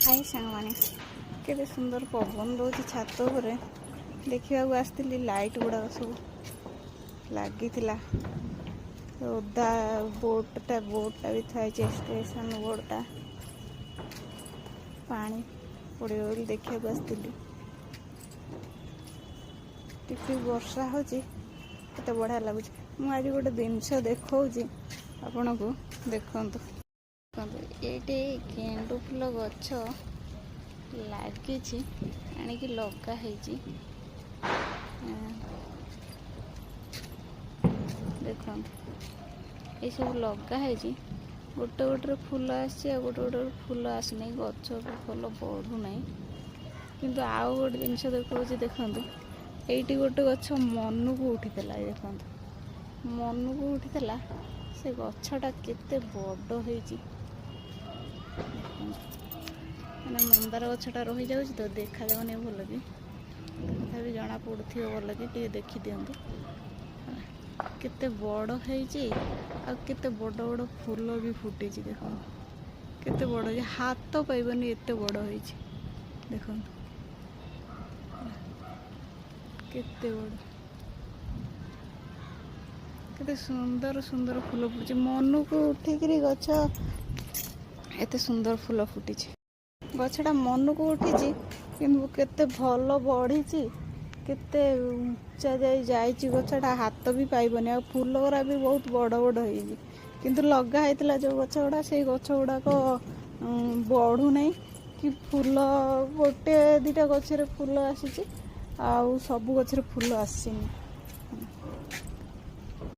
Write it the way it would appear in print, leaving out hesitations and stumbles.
High ସାଙ୍ଗମାନେ, କେତେ ସୁନ୍ଦର ପବନ ଦେଉଛି। ଛାତ ଉପରେ ଦେଖିବାକୁ ଆସିଥିଲି। ଲାଇଟ୍ ଗୁଡ଼ାକ ସବୁ ଲାଗିଥିଲା। ଓଦା ବୋର୍ଡ଼ଟା ବି ଥୁଆ ହେଇଛି, ଷ୍ଟେସନ ବୋର୍ଡ଼ଟା। ପାଣି ପଡ଼ିବ ବୋଲି ଦେଖିବାକୁ ଆସିଥିଲି। ଟିକେ ବର୍ଷା ହେଉଛି, କେତେ ବଢ଼ିଆ ଲାଗୁଛି। ମୁଁ ଆଜି ଗୋଟେ ଜିନିଷ ଦେଖାଉଛି ଆପଣଙ୍କୁ, ଦେଖନ୍ତୁ ଦେଖନ୍ତୁ। ଏଇଠି ଗେଣ୍ଡୁ ଫୁଲ ଗଛ ଲାଗିଛି, ଆଣିକି ଲଗା ହେଇଛି। ଦେଖନ୍ତୁ, ଏସବୁ ଲଗା ହେଇଛି। ଗୋଟେ ଗୋଟେରେ ଫୁଲ ଆସିଛି ଆଉ ଗୋଟେ ଗୋଟେ ଫୁଲ ଆସିନାହିଁ। ଗଛ ବି ଭଲ ବଢ଼ୁନାହିଁ। କିନ୍ତୁ ଆଉ ଗୋଟେ ଜିନିଷ ଦେଖାଉଛି, ଦେଖନ୍ତୁ। ଏଇଠି ଗୋଟେ ଗଛ ମନକୁ ଉଠିଥିଲା। ଏଇ ଦେଖନ୍ତୁ, ମନକୁ ଉଠିଥିଲା। ସେ ଗଛଟା କେତେ ବଡ଼ ହେଇଛି ଦେଖନ୍ତୁ। ମାନେ ମନ୍ଦାର ଗଛଟା ରହିଯାଉଛି ତ ଦେଖାଯାଉନି ଭଲ କି, ତଥାପି ଜଣା ପଡ଼ୁଥିବ ଭଲ କି, ଟିକେ ଦେଖିଦିଅନ୍ତୁ। କେତେ ବଡ଼ ହେଇଛି ଆଉ କେତେ ବଡ଼ ବଡ଼ ଫୁଲ ବି ଫୁଟିଛି। ଦେଖନ୍ତୁ କେତେ ବଡ଼ ହେଇଛି, ହାତ ପାଇବନି, ଏତେ ବଡ଼ ହେଇଛି। ଦେଖନ୍ତୁ କେତେ ବଡ଼, କେତେ ସୁନ୍ଦର ସୁନ୍ଦର ଫୁଲ ଫୁଟିଛି। ମନକୁ ଉଠିକିରି ଗଛ ଏତେ ସୁନ୍ଦର ଫୁଲ ଫୁଟିଛି। ଗଛଟା ମନକୁ ଉଠିଛି, କିନ୍ତୁ କେତେ ଭଲ ବଢ଼ିଛି, କେତେ ଉଞ୍ଚା ଯାଇ ଯାଇଛି ଗଛଟା, ହାତ ବି ପାଇବନି। ଆଉ ଫୁଲ ଗୁଡ଼ା ବି ବହୁତ ବଡ଼ ବଡ଼ ହେଇଛି। କିନ୍ତୁ ଲଗା ହେଇଥିଲା ଯେଉଁ ଗଛ ଗୁଡ଼ା, ସେଇ ଗଛ ଗୁଡ଼ାକ ବଢ଼ୁନାହିଁ କି ଫୁଲ। ଗୋଟେ ଦୁଇଟା ଗଛରେ ଫୁଲ ଆସିଛି, ଆଉ ସବୁ ଗଛରେ ଫୁଲ ଆସିନି।